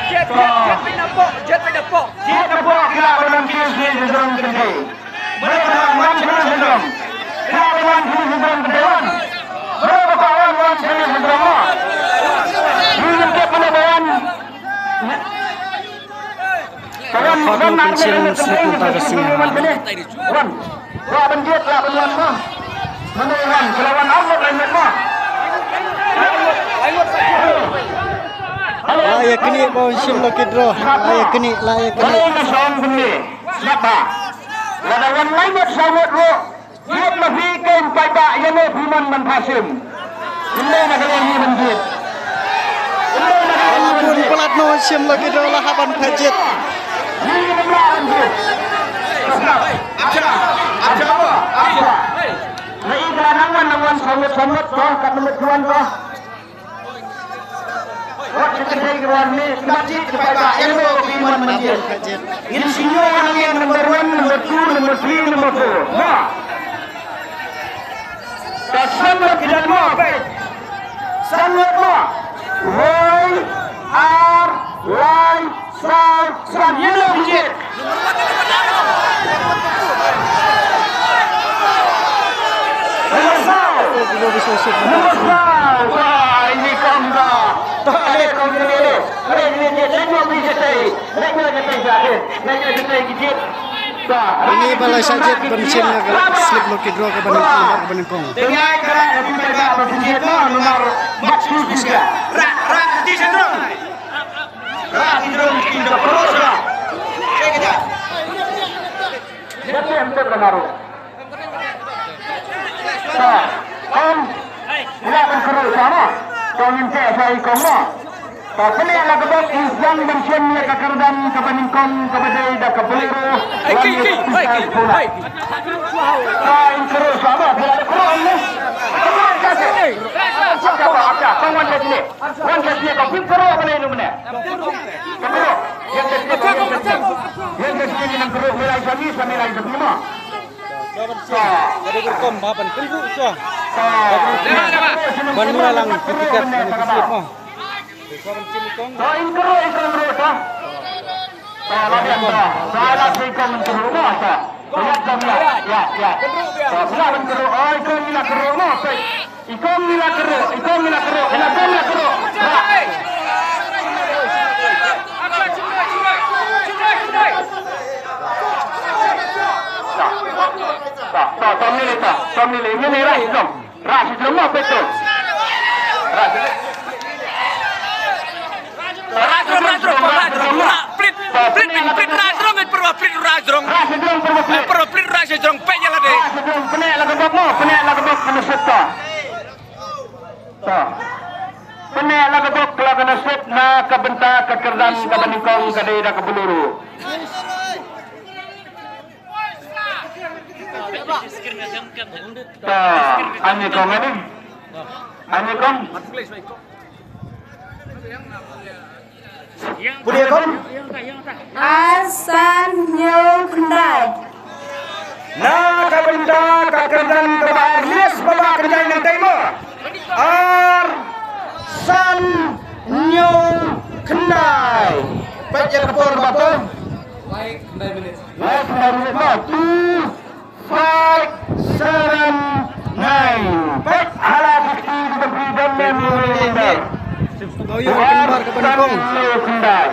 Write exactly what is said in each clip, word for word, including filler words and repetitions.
Jet, jet, jet pynapok, jet pynapok. Jet pynapok, ki lah ban wan kiew sha jrong kynthei. Mano ba wan sha jrong? Ki lah ban wan sha jrong kynthei wan. Mano ba kwah wan, wan sha jrong mo. Ki jet pynapok wan. Ka wan, wan na jrong kynthei wan. Wan. Kwah ban jied, lah ban wan mo. Mano wan, ka la wan arngut laingut mo. La ïa knieh ba un shim lucky draw. La ïa knieh, la ïa knieh. Balei nga shu ong kumne? Sngap bha. Lada wan laingut saw ngut ruh, jied ma phi kein paidbah, ïa no phi mon ban phah shim? Ym dei na ka liang ngi ban jied. Ym dei na ka liang ngi ban jied. Palat no shim lucky draw la hap ban phah jied. Ngi ngim lah ban jied. Acha, acha, acha. Na i ka nang wan, nang wan saw ngut, saw ngut ko, kat ngut wan ko. Wat ka kynthei ka wan ne, ka mat jied ka paidbah, ïa no phi mon ban jied. Ngin shu ïoh wan ngi number one, number two, number three, number four. Mo. Ka san ngut ki don mo, peit. San ngut mo. Wei, ar, lai, saw, san. Ïa no phi jied? Number saw. Number saw. Wah, ini kong da. Ale kong ini. Ale ini, ini, ini, ini, ini. Ini ba la shah jied ban shim ïa ka slip lucky draw kaba nyngkong, kaba nyngkong. Ïa phi em tep ka naru. Ta, kong, ïa ban kuru sa mo. Kong ngin teh sa i kong mo. Ta, pyneh la ka bok i Siang ban shem ïa ka kyrdan kaba nyngkong kaba dei da ka Bolero. Ai, ki, ki, ai, ki, ai. Ta, in kuru sa mo, pyneh la kuru mo. Kuru sa mo. Sa ka ba, ta, kong wan ka sini. Wan ka sini, kong pyn kuru ba nei lu mene. Ka kuru. Ïa ka sini, ïa ka sini. Ïa ka sini, nang kuru, milai sa mi, sa milai sa mi mo. Ka dei rukom ba ban kynruh shuwa. Ban mula lang ki tiket ban ki slip mo. Shuwa ban shim i kong. I kong ngi la kyrhuh, i kong ngi la kyrhuh, i la kong ngi la kyrhuh. Rah. Ta, ta, ta, mili ta, ta, mili, mili rah sha jrong. Rah sha jrong mo, peit to. Rah sha jrong. Rah jrong, rah jrong, rah jrong, rah. Plit, plit, plit, plit, rah jrong, pyrwa plit, rah jrong. Rah sha jrong, pyrwa plit. Pyrwa plit, rah sha jrong, peit ïa lade. Rah sha jrong, pyneh la ka bok mo, pyneh la ka bok, pyneh shet ta. Ta. Pyneh la ka bok la ka na shet na ka bynta ka kyrdan kaba nyngkong ka dei da ka Bolero. Ta, ani kong ani. Ani kong. Pudi kong. Ar san hynñiew khyndai. Na ka bynta ka kyrdan kaba ar, list ba la kynjai nangtai mo. Ar san hynñiew khyndai. Peit ïa ka por ba por. Lai khyndai minit. Lai khyndai minit mo. Two. Five, seven, nine. Peit, hala ki kti ki ban phi don ne, ni, ni, ni, ni. Ar san hynñiew khyndai.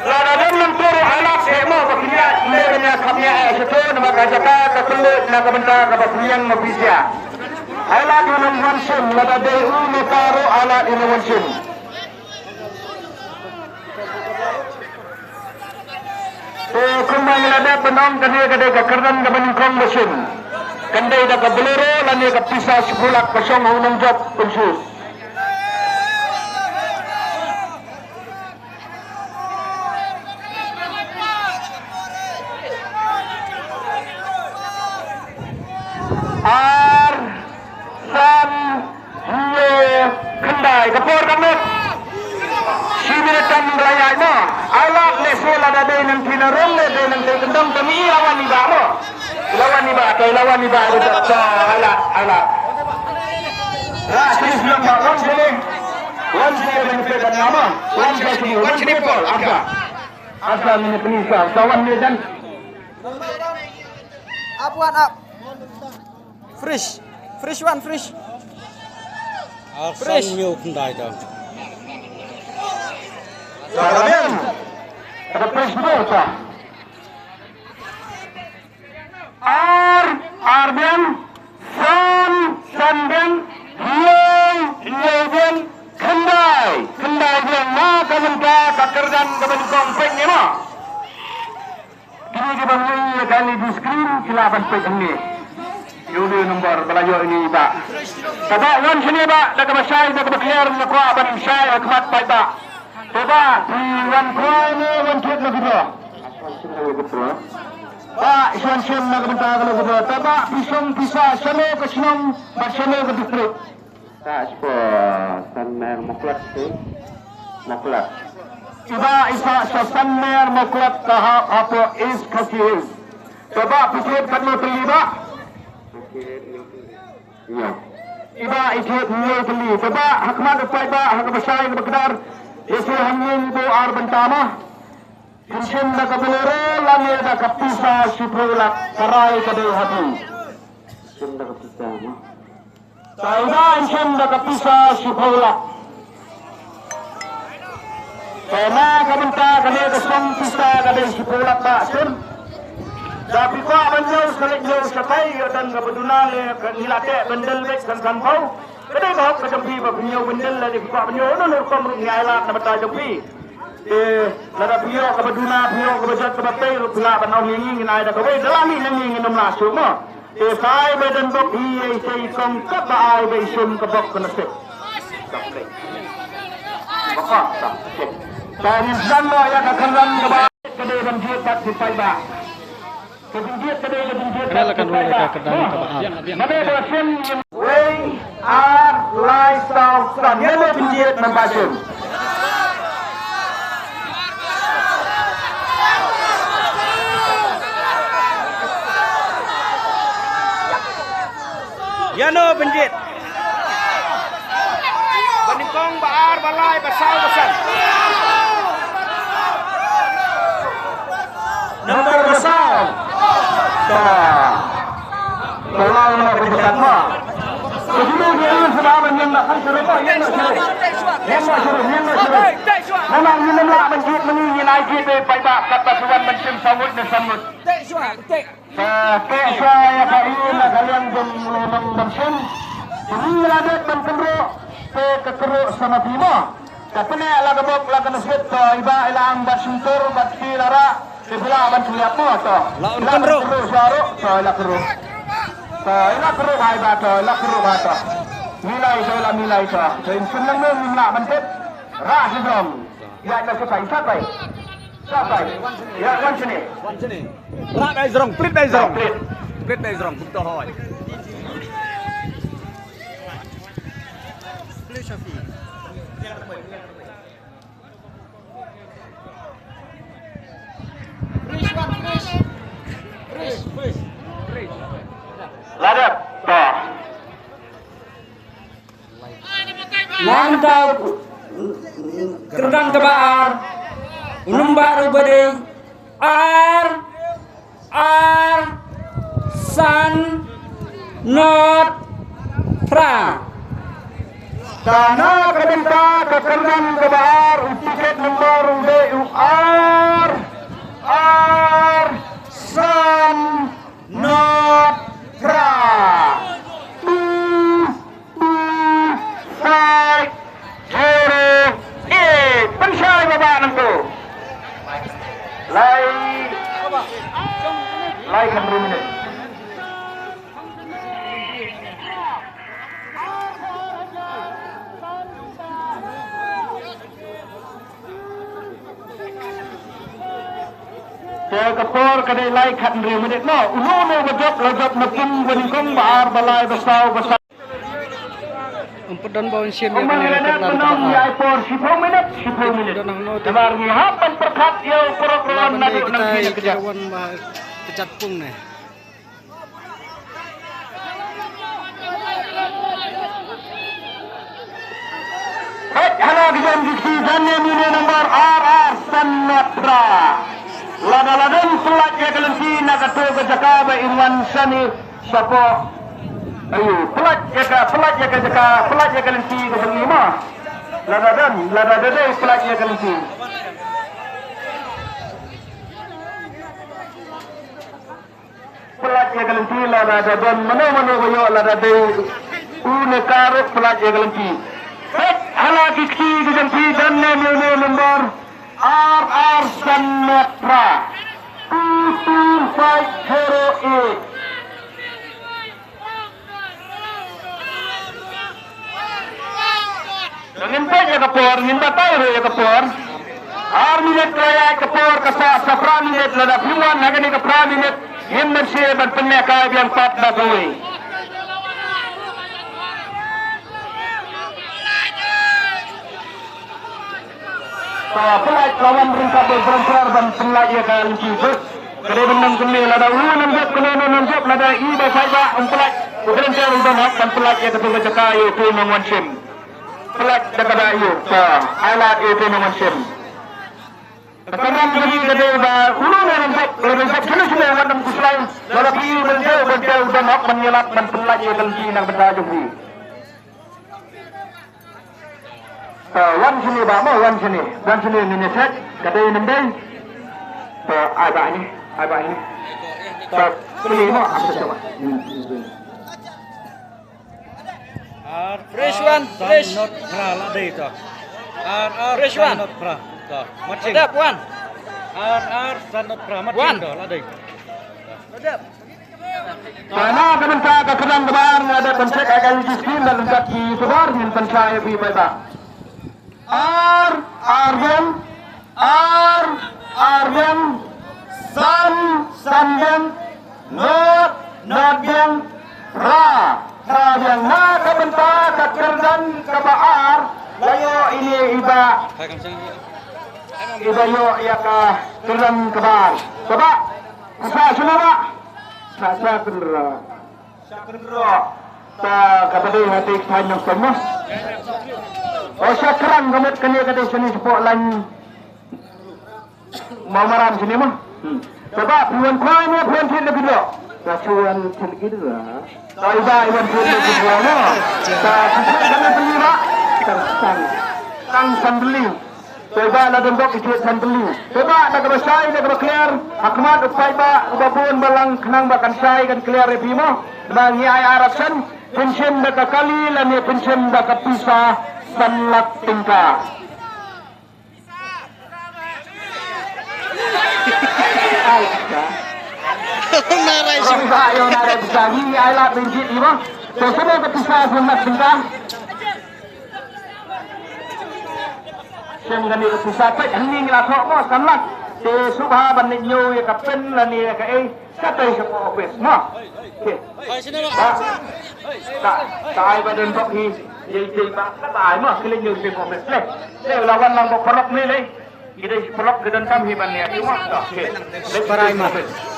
Lada don lynti ruh, ai lad seh mo ba kin ïaid, leh ban ïa kham ïa ai sha to namar ka jaka ka kylluid na ka bynta kaba pynïeng ma phi sha. Ai lad u nongwan shim, lada dei u neta ruh ai lad u nongwan shim. Te kumba ngi la dep ban ong, kane ka dei ka kyrdan kaba nyngkong ba shim. Kan dei da ka Bolero lane ka pisa shiphew lak ka shong ha u nongjop Confucius. Ar, san, hynñiew, khyndai. Ka por ka mut. Shi minit tam la ïaid mo. Ai lad lehse lada dei nangtei na rong ne dei nangtei kyndong, te ngi la wan i bah mo. La wan Ba, to lawan ni ba, ba, to, ala, ala. Ra, sini silang ba, wan sini. Wan sini, wan sini, wan sini, wan sini, Paul, Arsa. Arsa, ni, ni, sa, sa, wan ni, dan. Up, one, up. Fresh. Fresh one, fresh. Arsa, fresh. New khyndai to. Sa, ramen. Ada fresh ball, sa. Ar, ar biang, san, san biang, hynñiew, hynñiew biang, khyndai, khyndai biang, na ka bynta ka kyrdan kaba nyngkong, peit ne mo. Kine kiba ngeit ïa kane di screen, ki lah ban peit hangne. Ïa une u number ba la ïoh ine i bah. Te bah wan shane bah, da kaba shai, da kaba clear, nga kwah ban shai ha khmat paidbah. Te bah, phi wan khwai ne wan thied na ka draw? Bah, shu wan shim na ka bynta ka la ka draw. Te bah, phi shong pisa shano ka shnong bad shano ka district? Sa sha Sanmer Mawklat te. Mawklat. I bah i sah sha Sanmer Mawklat ka hap hapoh East Khasi Hills. Te bah, phi thied katno tylli bah? Ïa. I bah i thied hynñiew tylli. Te bah, ha khmat u paidbah, ha kaba shai kaba kdar, ïa shu hangne ngi buh ar bynta mo. Phin shim da ka Bolero lane da ka pisa shiphew lak, ka rai ka dei ha phi. Shim da ka pisa mo. Te i bah i shim da ka pisa shiphew lak. Te na ka bynta kane ka song pisa ka dei shiphew lak bah shim. Da phi kwah ban ñiew sa leit ñiew shatai, ïa don kaba duna ne ka ngi la teh byndyl beit san san phew. Ka dei ka hok ka jong phi ba phi ñiew byndyl, lada phi kwah ban ñiew, no, no, rukom ruh ngi ai lad na bynta jong phi. Te lada phi ïoh kaba duna, phi ïoh kaba jot kaba tei ruh phi lah ban ong ïa ngi, ngin ai da kawei, da la mih na ngi ngin ym lah shuh mo. Te sa ai ba don bok hi ei sei kong kaba ai ba i shim ka bok ka nasib. Bok ka, ta, sip. Te ngin sdang noh ïa ka kyrdan kaba ka dei ban jied bad ki paidbah. Ka jingjied ka dei ka jingjied bad ki paidbah. Kane la ka roi ka kyrdan kaba ar. Mane ba shim. Wei, ar, lai, saw, san. Ïano pynjied mynba shim? Ïano pynjied? Ba nyngkong, ba ar, ba lai, ba saw, ba san. Number ba saw. Ta. Tolong na ka jingkatan ma. Ka jingkatan ma. Ka jingkatan ma. Ka jingkatan ma. Ka jingkatan ma. Namar ngin ym lah ban jied mynne, ngin ai jied beit paidbah, katba shu wan ban shim saw ngut ne san ngut. Te peit shuwa ïa ka i na ka liang jong u nongpynshim. Te ngi la dep ban kynroh, te ka kynroh sa ma phi mo. Te pyneh la ka bok la ka nasib, to i bah i la ang bad shyntur bad phi la rah, te phi lah ban kynriap mo to. La un kynroh. Kynroh shuwa ruh, to i la kynroh. To i la kynroh bha i bah to, i la kynroh bha to. Milai to, i la milai to. To in shim lang ne ngim lah ban tip. Rah sha jrong. Ïa, ïa, sha pai, sha pai. Sha pai. Ïa, wan shane. Wan shane. Rah bai jrong, plit bai jrong. Plit. Plit bai jrong, buk to hoi. Plit Shafi. Fresh one, fresh. Fresh, fresh. Fresh. Ladap. To. Nangta kyrdan kaba ar, u nombar uba dei ar, ar, san, nod, phra. Te na ka bynta ka kyrdan kaba ar, u tiket nombar u dei u ar, ar, san, nod, phra. Two, two, five, zero, eight. Pynshai ba bha nangtu. Lai, lai khatnriew minit. Te ka por ka dei lai khatnriew minit mo. Uno uno ba jop la jop na pung ba nyngkong, ba ar, ba lai, ba saw, ba san. Ym pat don ba un shim ïa kane ka kyrdan kaba ar. Ïa i por shiphew minit, shiphew minit. Namar ngi hap ban pyrkhat ïa u prok ron naduh nangkien ka jaka. Wan ba ka jat pung ne. Don ne mine number ar ar san not phra. Lada la don pynlait ïa ka lynti na kato ka jaka ba in wan shane shapoh. Ayu, pynlait ïa ka, pynlait ïa ka jaka, pynlait ïa ka lynti ka jong i ma. Lada don, lada dei pynlait ïa ka lynti. Pynlait ïa ka lynti lada da don mano mano ba ïoh lada dei u ne ka ruh pynlait ïa ka lynti. Peit hala ki kti ki jong phi don ne mane number ar ar san not phra. Two two five zero eight. Ngin peit ïa ka por, ngin batai ruh ïa ka por. Ar minit ka la ïaid ka por ka sah sa phra minit, lada phim wan ha kane ka phra minit ngin ban shim ban pynmih kai biang pat da kawei. Ka pynlait ka wan ryngkat bad volunteer ban pynlait ïa ka lynti. Ka dei ban nang kynmaw lada u nang jop, kane u nang jop, lada i ba paidbah um pynlait, u volunteer u don hok ban pynlait ïa katu ka jaka ïa utu u nongwan shim. Pynlait da kaba ïa u, ka ai lad ïa utu u nongwan shim. Ka kamram kane ka dei ba u nang nang jop, lada jop shano shano wat nang khuslai, lada phi u volunteer, u volunteer u don hok ban ïa lad ban pynlait ïa ka lynti na ka bynta jong phi. To wan shane ba mo, wan shane, wan shane ngin ïa check ka dei ne ym dei. To ai ba ne, ai ba ne. To pynlait mo, am sa check ba. Ar fresh one, fresh. Not phra la dei to. Ar ar fresh one. Not phra. To. Matching. Adap one. Ar ar san not phra matching to la dei. Adap. Ba na ka bynta ka kyrdan kaba ar nga dep ban check ïa ka U G screen bad ryngkat ki YouTuber ngin pynshai ïa phi paidbah. Ar ar biang, ar ar biang, san san biang, not not biang, phra phra biang. Na ka bynta ka kyrdan kaba ar la ïoh ine i bah, i bah ïoh ïa ka kyrdan kaba ar. Kaba Sa shano ba? Sa sa kynroh. Sa kynroh. Ta kaba dei ha te kthaiñ nongkyndong. O sa kyrang ka mut kane ka dei shane shapoh lain Mawmaram shane mo. Kaba phi wan khwai mo phi wan thied la kynroh. Sa shu wan thied la kynroh. Ta i ba i wan thied la kynroh mo. Ta shu wan kane phi ba. Tang tang. Tang sandali. Te ba la don bok i thied san tylli. Te ba da kaba shai da kaba clear. Ha khmat u paidbah uba bun balang khnang ba kan shai kan clear ïa phi mo. Ba ngi ai arap san. Pynshim da ka kali lane pynshim da ka pisa san lak tyngka. Ai pisa. Narai shu. Pisa, ïa narai pisa. Ngi ai lak ringgit i mo. Te shano ka pisa san lak tyngka. Shem kane ka pisa peit hangne ngi la thoh mo san lak. Te sngewbha ban leit ñiew ïa ka pen lane ïa kaei. Ka tei sha office mo. Te. Ba. Ka, ka ai ba don bok hi. Ïa ïa ba ka ai mo ki leit ñiew sha office le. Le la wan lang bok paralok ne le. Ki dei paralok ki donkam hi ban ïa ki mo. Te. Parai mo.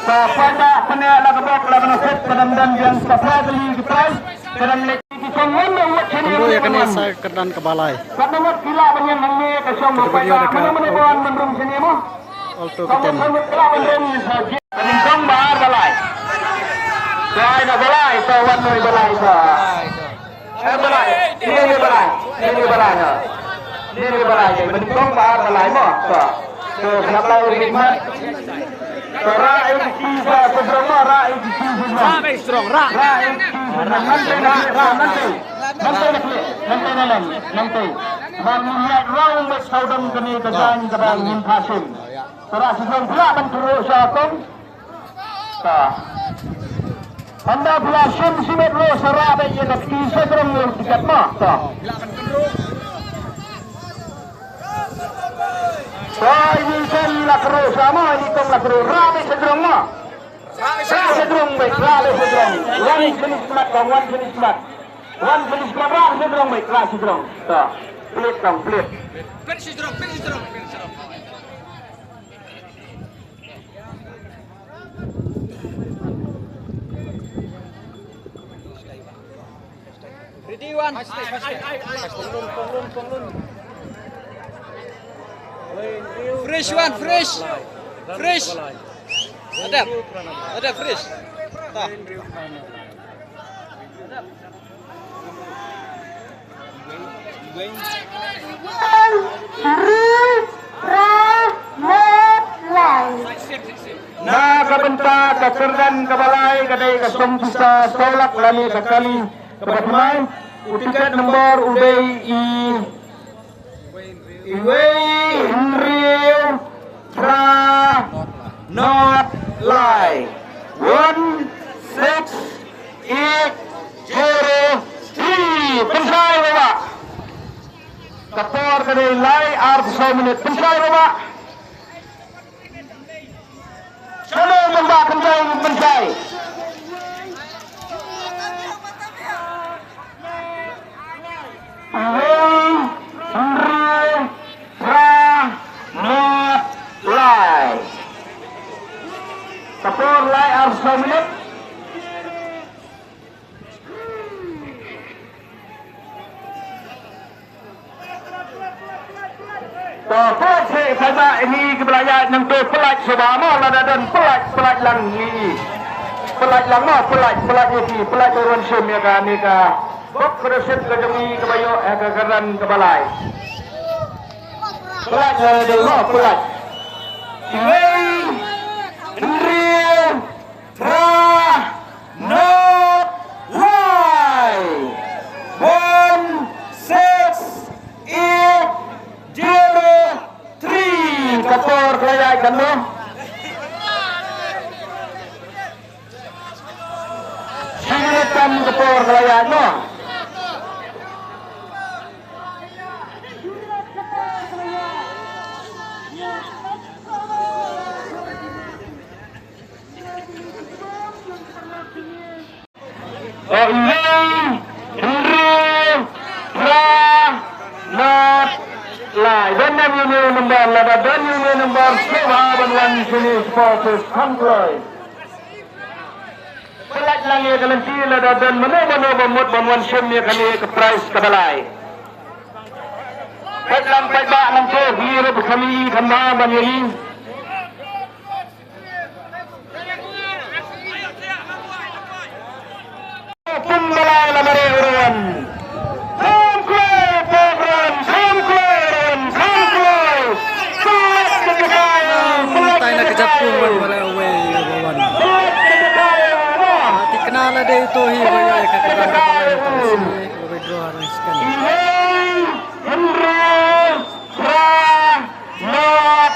Sa pada pynïa la ka bok la ka na set ka dang dang ïa sa pada li ki trai. Ka dang le. Kumno ïa kane sa kyrdan kaba lai. Alto Kiten. Ka nyngkong ba ar ba lai. Ka ai na ba lai, ka wan noi ba lai ka. Eh, ba lai. Ine ne ba lai. Ine ne ba lai ha. Ine ne ba lai. Ka nyngkong ba ar ba lai mo. Ka. Ka khap lai ri mat. Ka ra ai ki sa sa drama, ra ai ki sa sa drama. Ra ai ki sa sa drama. Nante na, nante. Nante na kle, nante na lam, nante. Ba ngin ïaid round bad sawdong kane ka jaiñ kaba ngin phah shim. Tara shisong phi lah ban kynroh sha tong. Ta. Hynda phi lah shim shimet ruh sa rah beit ïa ka kti sha jrong ïa u tiket ma. Ta. Ta ini kan la kynroh sha ma, ini kan la kynroh rah beit sha jrong ma. Rah sha jrong beit, rah beit sha jrong. Wan finish mat, wan finish mat. Wan finish mat, rah sha jrong beit, rah sha jrong. Ta. Plit tong, plit. Plit sha jrong, plit sha jrong, plit sha jrong. Ready, one. Ai, ai, ai, ai. Pong lun, pong lun, pong lun. Fresh one, fresh. Fresh. Adap. Adap fresh. Ta. Na ka bynta ka kyrdan kaba lai ka dei ka song pisa saw lak lane ka kali kaba thymmai. U tiket nombor u dei i Iwei hynriew phra nod lai. One six eight zero three. Pynshai baba. Ka por ka dei lai arphew saw minit. Pynshai baba. Shalom baba, pynshai, pynshai. Iwei hynriew phra nod lai. Ka por lai arphew saw minit. To, pynlait seh, sa ïa ini ki ba la ïaid nangto, pynlait seh ba mo, lada don pynlait, pynlait lang ngi. Pynlait lang mo, pynlait, pynlait ïa ki, pynlait ruh wan shim ïa kane ka bok ka dohsep ka jong ngi kaba ïoh ïa ka kyrdan kaba lai. Pynlait lada dei mo, pynlait. Iwei hynriew phra nod lai. One six eight zero three. Ka por ka la ïaid katno? Shi minit tam ka por ka la ïaid, no? Iwei hynriew phra nod lai. Don ïa une u number, lada don ïa une u number, sngewbha ban wan shane sha office. Khublei. Pynlait lang ïa ka lynti, lada don mano mano ba mut ban wan shim ïa kane ka prize kaba lai. Peit lang paidbah nangto, ngi ruh ba kham ïohi kham bha ban ïohi. Pung ba lai la mareh u ruh wan. Kham kloi, pok ruh wan, kham kloi ruh wan, kham kloi. Pynlait ka jaka, pynlait ka jaka. Tai na ka japung wan ba lai away ba wan. Pynlait ka jaka, wan. Thikna la dei uto hi ba ïoh ïa ka kyrdan kaba lai, uto hi ba withdraw ha rang second. Iwei hynriew phra nod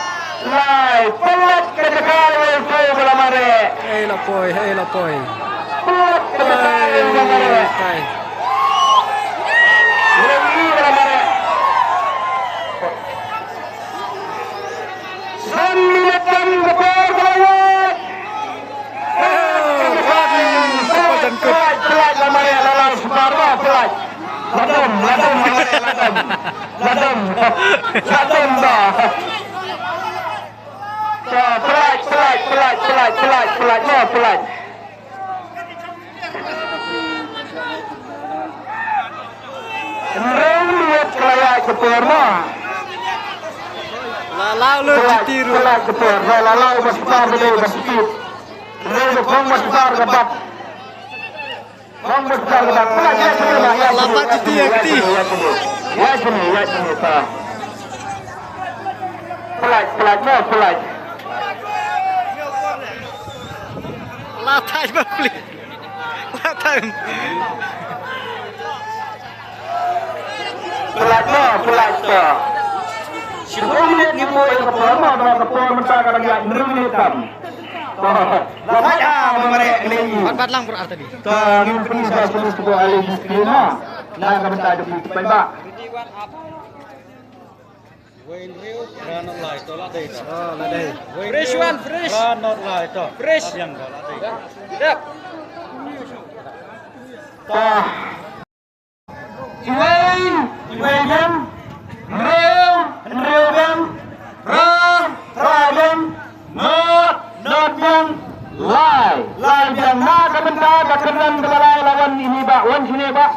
lai. Pynlait ka jaka ïa uto ba la mareh. Hei la poi, hei la poi. Pynlait ka jaka ïa uto ba la mareh. Hei, tai. Ïa uto ba la mareh. San minit tam ka por ka la ïaid. Oh, Rodney Paul Jankut. Pynlait, pynlait, la mareh, la lai shuwa, pynlait. La dom, la dom, la dom. La dom. La dom ba. Pynlait, pynlait, pynlait, pynlait, pynlait, pynlait, no, pynlait. Hynriew minit ka la ïaid ka por, no. La law lut jiti ruh. Pynlait ka por, no, la law ba spar, ba spar. Hynriew ba phong ba spar ka bat. Phong ba spar ka bat. Pynlait, ïa kine, ïa kine, ïa kine, ïa kine, ïa kine, ïa kine, pa. Pynlait, pynlait, no, pynlait. La thait ba pli. La thait. Pynlait mo, pynlait to. Shiphew minit ngi buh ïa ka por mo, ba ka por mynta ka dang ïaid hynriew minit tam. To, la thait, ah, ba mareh ngi. Bat, bat lang bro, artadi. To, ngin pyni sa sini shuwa, ale di screen mo. Na ka bynta jong ngi paidbah. Wei hynriew phra nod lai, to la dei to. Oh, la dei. Fresh one, fresh. Phra nod lai to. Fresh. Biang to la dei. Dep. To. Iwei, iwei biang. Hynriew, hynriew biang. Phra, phra biang. Nod, nod biang. Lai, lai biang. Na ka bynta ka kyrdan kaba lai la wan ïa ini bah, wan shane bah.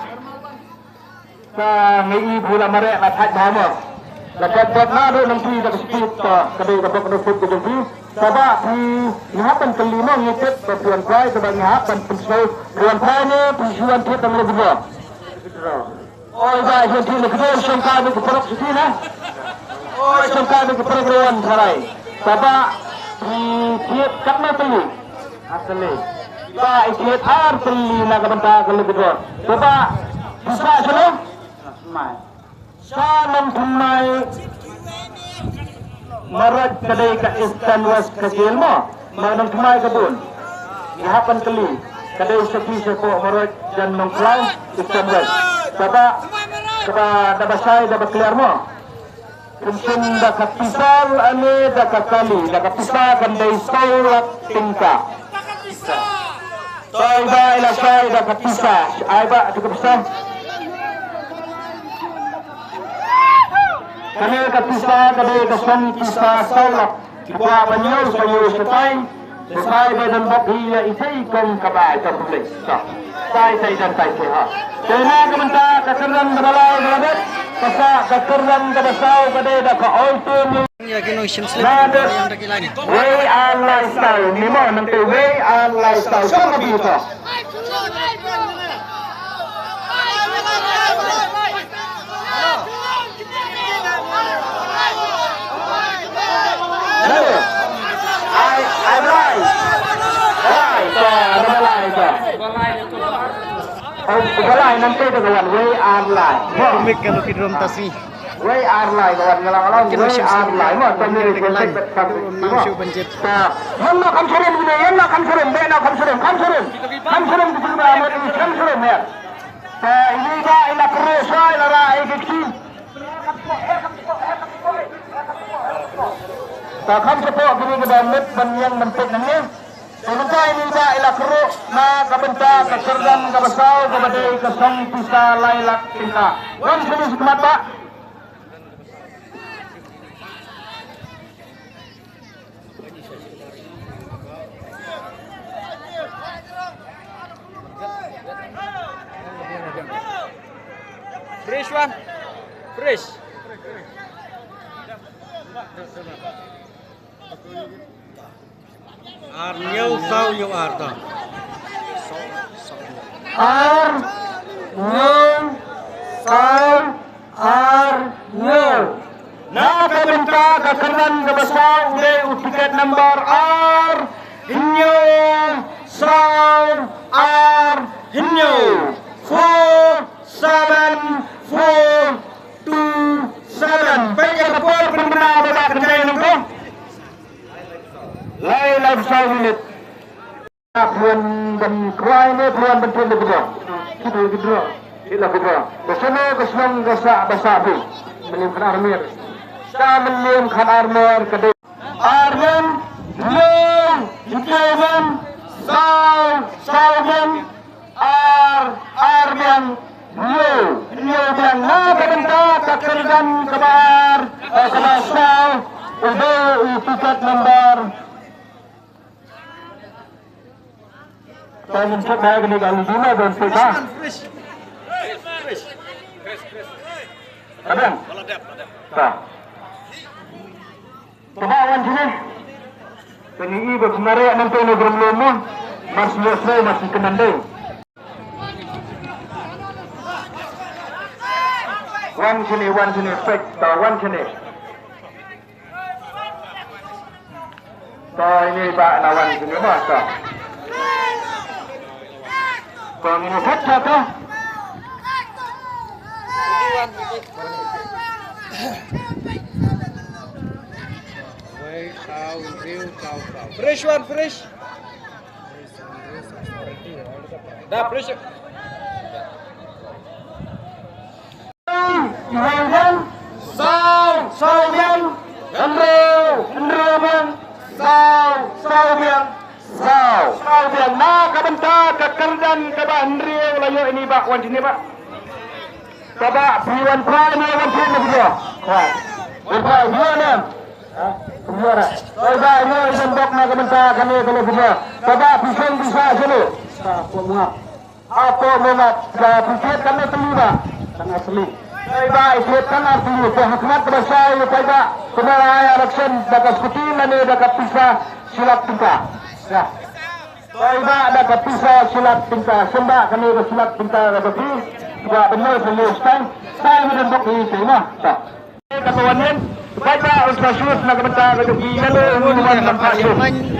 Ka ngi i bu la mareh la thait bha mo. La kat kat na do nang phi da ka speed ta ka dei ka bok no foot ka jong phi. Taba phi ngi hap ban kylli mo ngi tip ba phi wan try taba ngi hap ban pynsngew phi wan try ne phi shu wan thied tang le withdraw. Oi ba shu wan thied le withdraw shong ka ni ka parok shu thied na. Oi shong ka ni ka parok ro wan try. Taba phi thied kat na tylli. Asli. Ba i thied ar tylli na ka bynta ka le withdraw. Taba phi sa shu lo. Mai. Sa nang thymmai Marwat ka dei ka Eastern West ka jel mo. Ma nang thymmai ka bun. Ngi hap ban kylli. Ka dei sha phi sha ko Marwat jan Nongkhlaw Eastern West. Kaba kaba da ba shai da ba clear mo. Kynshin da ka pisa ane da ka kali da ka pisa kan dei saw lak tyngka. Toi ba ila shai da ka pisa. Ai ba tu ka pisa. Kane ka pisa ka dei ka san pisa saw lak. Ki kwah ban ïoh sa ïoh shatai. Shatai ba don bok hi ïa i sei kong ka bai ka pule. Sa. Tai tai dan tai ke ha. Te na ka mynta ka kyrdan ka balai ka labet. Ka sa ka kyrdan ka basaw ka dei da ka oi te ni. Ïa ki nongshim slip ïa ki line. Wei ar lai stau ni mo nang te wei ar lai stau. Song ka bi to. Hello. Ai ai lai. Lai to, ai lai to. Ai lai nang te ka wan wei ar lai. Mik ka lucky drum tasi. Wei ar lai ka wan nga la nga la wei ar lai mo to ni ri ko tek bet kam ri mo. Ta man na kam surum ni yan na kam surum be na kam surum kam surum kam surum ki surum mo kam surum ya. Ta ini ba ina kro sa ina ra ai ki ki. Ta kam sepo kini ki ba met ban yang mentik nang ni. Te mynta ini ba ila kru na ka bynta ka kyrdan ka basaw ka ba dei ka song pisa lai lak tyngka. Wan sini sukmat ba. Fresh one. Fresh. Ar hynñiew saw hynñiew ar ta. Ar hynñiew saw ar hynñiew. Na ka bynta ka kyrdan ka basaw u dei u tiket number ar hynñiew saw ar hynñiew. Four seven four two seven. Peit ïa ka por pynbna ba ka kynthei nangto. Lai lai saw minit. Phi wan ban kwai ne phi wan ban tip ne phi dei. Phi dei withdraw. Phi la withdraw. Ka sano ka shnong ka sah ba sah phi. Mylliem khat ar mer. Ka mylliem khat ar mer ka dei. Ar biang, hynñiew, hynñiew biang, saw, saw biang, ar, ar biang, hynñiew, hynñiew biang. Na ka bynta ka kyrdan kaba ar, eh, kaba saw, u dei u tiket number. Tang ngin check ba kane ka lidi na don check ba. Kadang. Ta. Kaba wan sini. Kane i ba kemare nang tu na grum lomo. Mas lo slo mas kenan dei. Wan sini, wan sini, check ta wan sini. To ini ba lawan sini ba to. To ini sat satu. Fresh one, fresh. Da fresh. Hynriew biang, saw, saw biang, hynriew, hynriew biang, saw, saw biang, saw, saw biang. Na ka bynta ka kyrdan kaba hynriew la ïoh ini ba wan sini ba. Kaba phi wan prai ne wan phi ne phi. Wan prai phi ne. Ha? Phi ne. Oi ba ïoh jan bok na ka bynta kane kane phi. Kaba phi seng phi sa sini. Sa pok mungap. Apo mona ka phi thied kane tylli ba. Tang asli. Paidbah, ïa ki tang ar tylli, te ha khmat kaba shai ïa paidbah, kumne la ai action da ka scooty lane da ka pisa shi lak tyngka. Ïa. Paidbah da ka pisa shi lak tyngka, sngewbha kane ka shi lak tyngka ka jong phi, sngewbha ban ïoh sngewbha stai, stai ban don bok ïa phi noh. Ta. Kata wan ïa paidbah un sa shu na ka bynta ka jong phi, ïa lade un wan ban pha shu.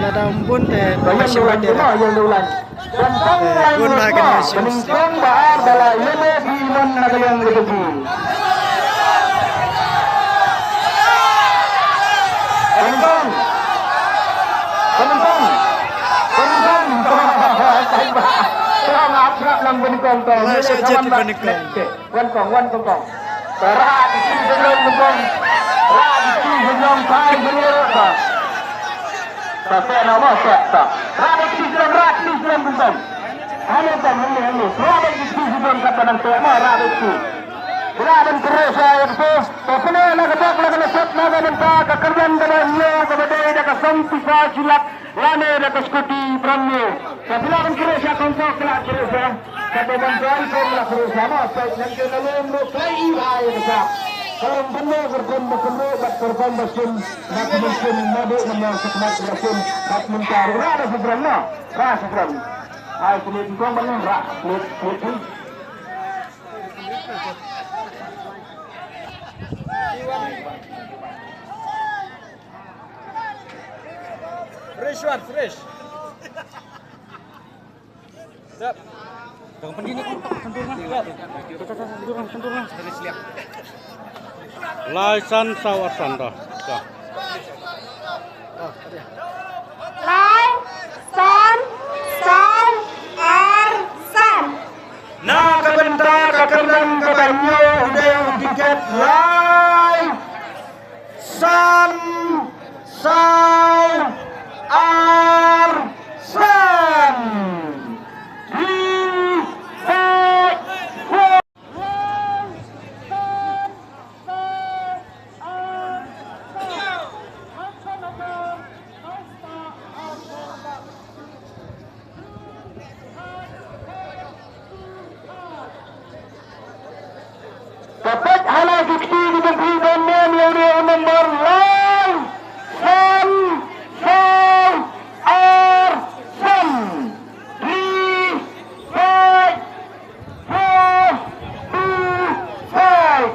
Lada ym bun te, ka ïa lade un ïa lade un. Bun na ka liang ka jong phi. Wan kong, wan kong kong. Rah di ki sejlong kong. Rah di ki sejlong kai sejlong. Ta peh na mo peh ta. Rah di ki sejlong, rah di ki sejlong kong. Hanu kong, hanu, hanu. Rah di ki sejlong kata nang peh mo, rah di ki. Rah ban terus ai tu. Ta pyneh na ka bok na ka nasep na ka bynta ka kyrdan kaba hynñiew kaba dei da ka song pisa shi lak. Lane da ka scooty brand new. Ka phi lah ban khreh sha kong, ka lah khreh sha. Ka ba ban join kong la khreh sha ma, sa ngan kynnoh lem ruh kloi i ba ai ka sha. Ka long ban ne ka rukom ba kumne bad ka rukom ba shim. Bad ka ban shim ma dei na ma ka khmat ka shim. Bad mynta ruh rah da subran ma. Rah subran. Ai kine kong ban rah. Kine, kine, kine. Fresh one, fresh. Siap. Lai san saw arsan dah. Dah. Lai san saw arsan. Na ka bynta ka kyrdan kaba hynñiew u dei u tiket lai san saw arsan. Three, five, four. Ka peit ha la ki kti ki jong phi ban nym ïa u number lai san saw arsan. Three, five, four, two, five.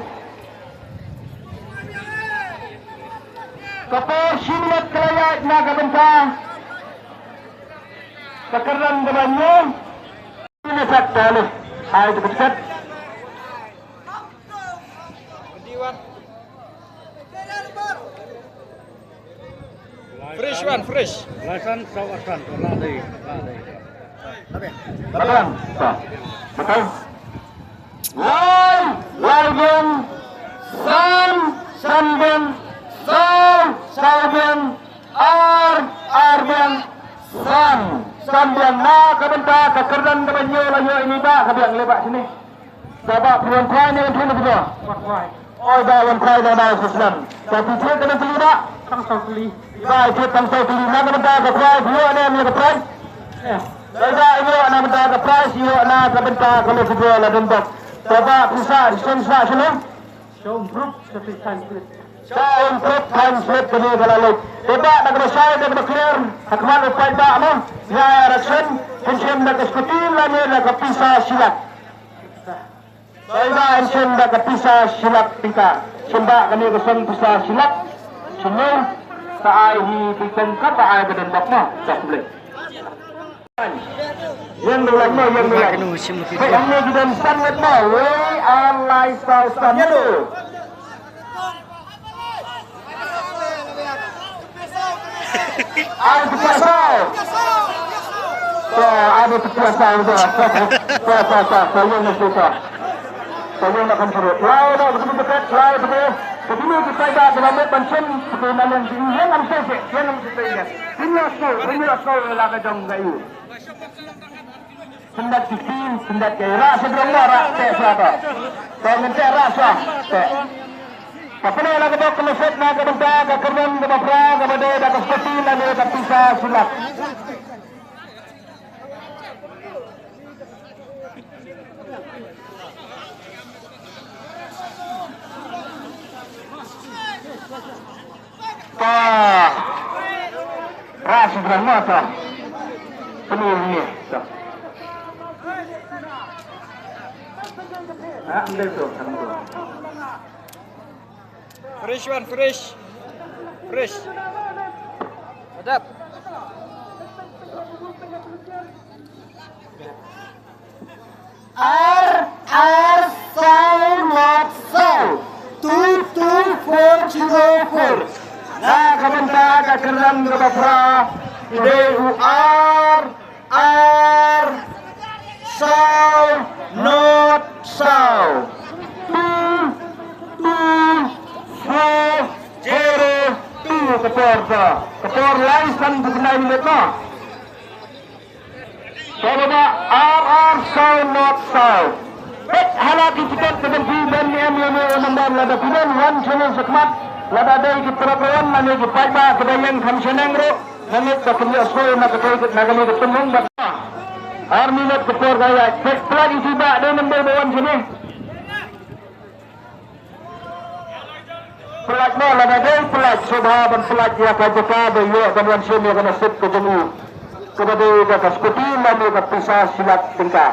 Ka por shi minit ka la ïaid na ka bynta ka kyrdan kaba hynñiew. Ine sak ta le. Ai tu ka tiket. Fresh one, fresh. Lai san saw arsan, to la dei, la dei. Betul. Betul. Lai, lai biang, san, san biang, saw, saw biang, ar, ar biang, san, san biang. Na ka bynta ka kyrdan kaba hynñiew la ïoh ïa ini ba ka biang leh ba shini. Sa ba phi wan khwai ne wan khwai ne phi wan khwai. Oi ba wan khwai da ba sa snem. Sa phi thied ka dang tylli ba. Tang saw tylli. Ba thied tang saw tylli na ka bynta ka khwai phi ïoh ne ïa ka prize. Oi ba ïoh na ka bynta ka prize ïoh na ka bynta ka lucky draw la dang dok. Sa ba phi sa shisien sa shisien. Shawm proof sa phi sign slip. Shawm proof sign slip kane ka la leit. Te ba da kaba shai da kaba clear. Ha khmat u paidbah mo. Ïa election. Pynshim da ka scooty lane da ka pisa shi lak. Paidbah yn shim da ka pisa shi lak tyngka. Shim ba kane ka song pisa shi lak. Shim ne. Sa ai hi tyngka ba ai ka don bok mo. Sa khublei. Ïeng dei lang mo, ïeng dei lang. Kano shim ki. Peit hangne ki don san ngut mo. Wei ar lai saw san ngut. Ai, pisa saw. To, ai, pisa saw to. To, to, to, to, ïeng na to. To, ïeng na kan suruh. Lai na betul betul, lai betul. Betul kita dah dalam ban shim, betul na ïeng, ïeng am sese, ïeng am sese. Pynïasoh, pynïasoh la ka jong ka ïu. Syndat ki kti, syndat ki rah sha jrong, rah teh sha to. To ngin teh rah sha teh. Ka pyneh la ka bok ka message na ka bynta ka kyrdan kaba phra kaba dei da ka scooty lane ka pisa shi lak. Sama ta. Penuh ni. Ta. Ha, ambil tu, ambil tu. Fresh one, fresh. Fresh. Hadap. Ar, ar, saw, not, saw. Two, two, four, zero, four. Na ka bynta ka kyrdan kaba phra, u dei u ar, ar, saw, not, saw. Two, two, four, zero, two. Ka por ta. Ka por lai san buknai minit na. Pynban ar ar saw not saw. Peit ha la ki tiket ka ban phi ban ïa ïa ïa number lada phi don wan shane shakhmat, lada dei ki para kawan lane ki paidbah kiba ïeng kham shaneng ruh, nangne ka pynïoh sngewsih na ka dei na kane ka tynrong ba ar minit ka por ka ïaid. Peit pynlait ïa ki ba dei number ba wan shane. Pynlait mo, lada dei pynlait, sngewbha ban pynlait ïa ka jaka ba ïoh ban wan shim ïa ka nasib ka jong u. Kaba dei da ka skuti lane ka pisa shi lak tyngka.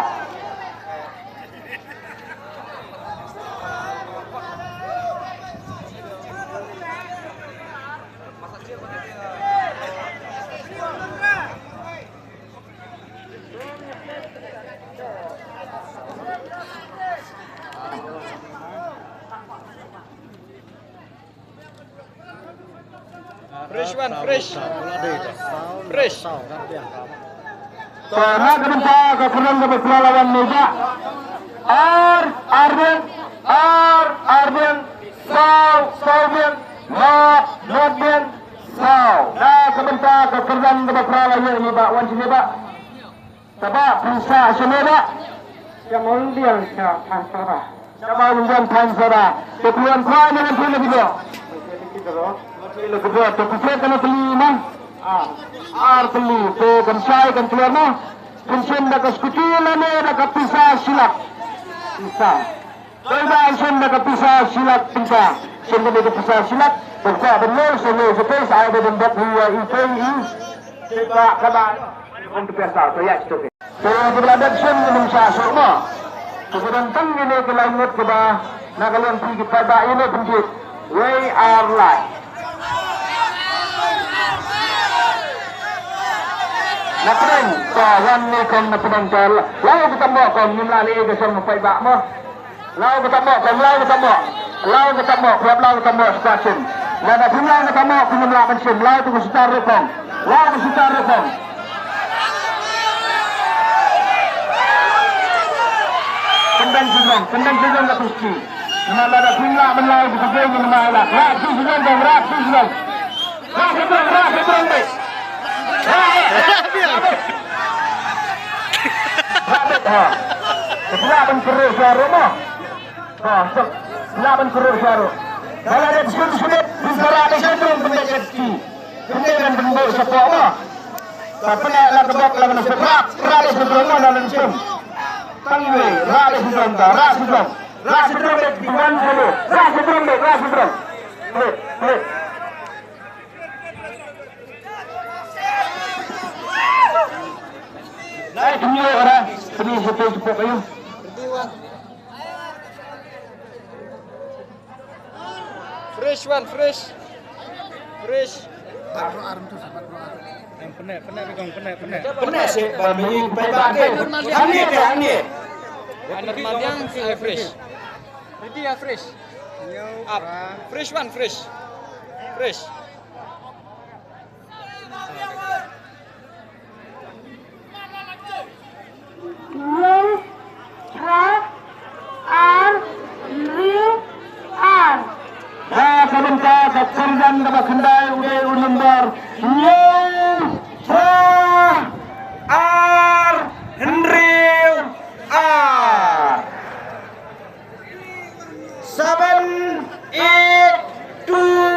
Fresh one, fresh. Fresh. To, na ka bynta ka kyrdan kaba phra la wan mynta. Ar, ar biang, ar, ar biang, saw, saw biang, not, not biang, saw. Na ka bynta ka kyrdan kaba phra la ïa ni ba, wan sini ba. Taba pisa shane ba. Sha Mawlungdiang sha Thangsara. Sha Mawlungdiang Thangsara. Te phi wan khwai ne phi ne phi do. Phi ne phi do. Te phi ne phi ne. Ar. Ar phi. Te kan shai kan clear na. Pynshim da ka skuti lane da ka pisa shi lak. Pisa. Dei ba shim da ka pisa shi lak pisa. Shim da ka pisa shi lak. Pynka ban lor sa lor sa pisa ai da ban dok hu ai i kai i. Te ba ka ba. Kon tu pisa to ya to. Te ki ba dok shim ni sa so ma. Te ka ban tang ni ne ka lai ngut ka ba. Na ka liang phi ki pa ba i ne pynjit. Wei ar lai. Na pdeng to wan ni kong na pdeng to. Lau ka tam mo kong ngim la le ka shong pa ba mo. Lau ka tam mo, kong lau ka tam mo. Lau ka tam mo, klap lau ka tam mo, squad sim. Lada phim lau ka tam mo, phim lau kan sim. Lau tu ka sitar ru kong. Lau ka sitar ru kong. Kendang sejong, kendang sejong ka tuski. Nama lada phim lau ban lau tu ka geng nama lau. Lau tu sejong kong, lau tu sejong. Rah sejong, rah sejong deh. Rah, rah, rah. Rah, rah, ha. Ketua ban perus sejong mo. Ha, stop. Lah ban kuru syaru. Dalam ada disebut disebut bicara ada sentrum pendek kecil. Pendek dan pendek sepak mah. Tak pernah lah kebak lah kena sepak. Rale sentrum mah dalam sem. Tangwe, rale sentrum dah, rale sentrum. Rale sentrum dek diwan selalu. Rale sentrum dek, rale sentrum. Klik, klik. Lai tunjuk orang. Sini satu sepok kayu. Fresh one, fresh. Fresh. Yang penek, penek, pegang, penek, penek. Penek sih, bang, bagi pakai batu. Angin ke, angin. Anak Madiang, eh, fresh. Ready ya, fresh. Up. Fresh one, fresh. Fresh. Nine, three, ar, hynriew, ar. Da ka bynta ka kyrdan kaba khyndai u dei u number hynñiew, phra, ar, hynriew, ar. Seven, eight, two,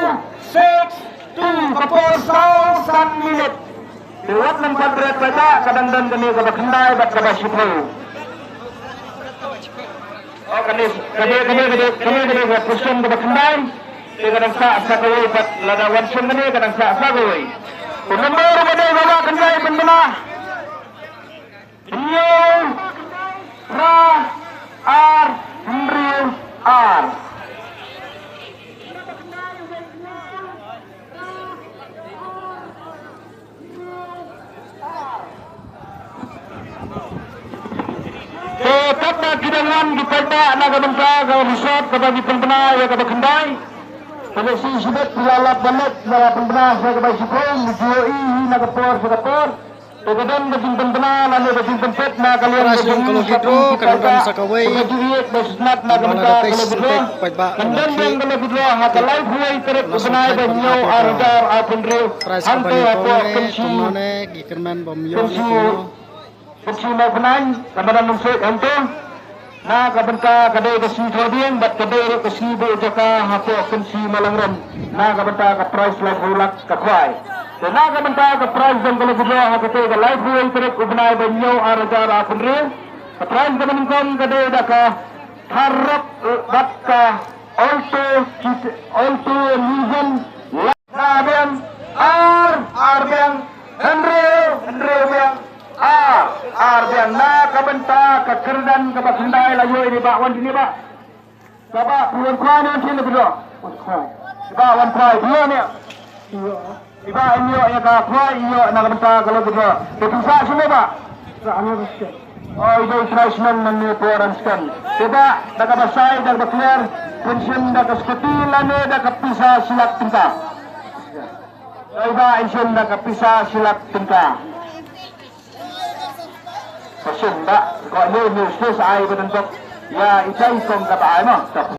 six, two. Ka por saw san minit. Te wat nang pat ret paidbah, ka dang don kane kaba khyndai bad kaba shiphew. Oh, kane, kane, kane, kane, kane, kane ka position kaba khyndai. Te ka dang sah sa kawei bad lada wan shim kane ka dang sah sa kawei. Nombor ba dei ba la khyndai pynbna. Hynñiew phra ar hynriew ar. Te katba ki dang wan ki paidbah na ka bynta ka result kaba ki pynbna ïa kaba khyndai. Te lehse shibit ki la lap ban leit, la pynbna sha kaba shiphew, ki ju ïohi hi na ka por sha ka por. Te ka don ka jingpynbna lane ka jingpynpeit na ka liang ka jong ka lucky draw, ka dang don sa kawei. Ka ju ïeit ba shisnat na ka bynta ka lucky draw. Kan don biang ka lucky draw ha ka laiphew wei tarik u bnai ba hynñiew ar hajar arphew hynriew. Hangta hapoh Kynshi. Kynshi Mawphnain, ka Madan Umsweit hangto. Na ka bynta ka dei ka sngi Thohdieng bad ka dei ruh ka sngi buh jaka hapoh Kynshi Mawlangrum. Na ka bynta ka prize laiphew lak ka khwai. Te na ka bynta ka prize jong ka lucky draw ha kata ka laiphew wei tarik u bnai ba hynñiew ar hajar arphew hynriew. Ka prize kaba nyngkong ka dei da ka Thar Roxx bad ka Alto, Alto Nissan. Phra biang, ar, ar biang, hynriew, hynriew biang, ar, ar biang. Na ka bynta ka kyrdan kaba khyndai la ïoh ïa i Bah, wan sini Bah. Ka Bah, phi wan khwai ne wan sien la phi ïoh? Wan khwai. I Bah, wan khwai, phi ïoh ne? Ïoh. I Bah, im ïoh ïa ka khwai, ïoh na ka bynta ka lucky draw. Te phi sah shano Bah? Sah hangne Ransken. Oh, i dei trai shnong nangne hapoh Ransken. Te Bah, da kaba shai, da kaba clear, phin shim da ka scooty lane da ka pisa shi lak tyngka. Ïa i Bah, in shim da ka pisa shi lak tyngka. Ka shim Bah, ko ne ne stes ai ba dang bok. Ïa i tai kong kaba ai mo.